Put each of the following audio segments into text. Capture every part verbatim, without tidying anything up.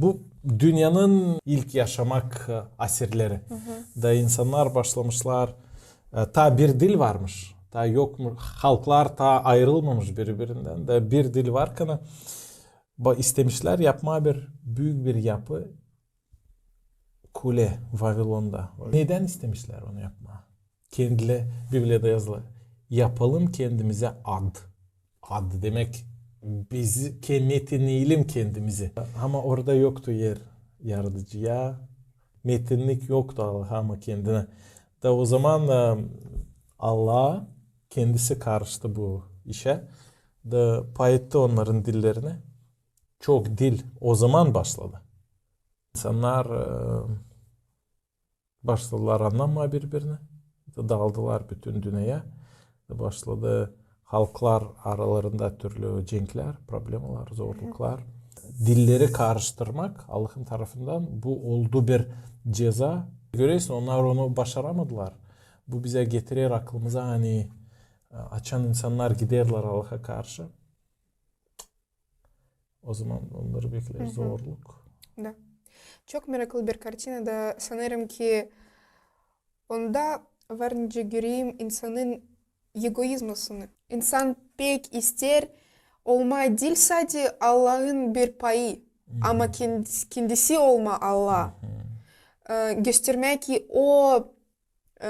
Bu dünnenin ilk yaşamak e, asirleri. Da insannar başlamışlar, e, taa bir dil varmış, taa yokmuş, halklar taa ayırılmamış biri-birindän. Da bir dil varkan, ba-, istemişlär yapmaa bir büük bir yapı, kule Vavilonda. Nedän istemişlär onu yapmaa? Kendileri, Bibliyada yazılı, yapalım kendimize ad. Ad demek, biz ke-, metinleyelim kendimizi. Ama orada yoktu er Yaradıcıya, metinlik yoktu Allaha ama kendinä. Da o zaman e, Allah kendisi karıştı bu işä, da payıttı onnarın dillerini. Çok dil o zaman başladı. İnsannar e, başladılar annamaa biri-birini, da daaldılar bütün dünneyä. Da başladı halklar aralarında türlü cenklär, problemalar, zorluklar. Dilleri karıştırmak Allahın tarafından, bu oldu bir ceza. Göreersin, onnar onu başaramadılar. Bu bizä getirer aklımıza, ani e, açan insannar giderlär Allaha karşı, o zaman onnarı bekleer zorluk. Da. Çok meraklı bir kartina da, sanêrım ki onda var, nicä göreyim, insanın egoizmasını. İnsan pek isteer olmaa diil sade Allahın bir payı, ama kendisi, kendisi olmaa Allah. E, göstermää ki o e,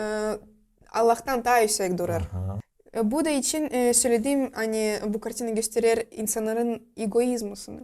Allahtan taa üüsek durêr. E, bu da için e, söledim, ani bu kartina gösterer insannarın egoizmasını.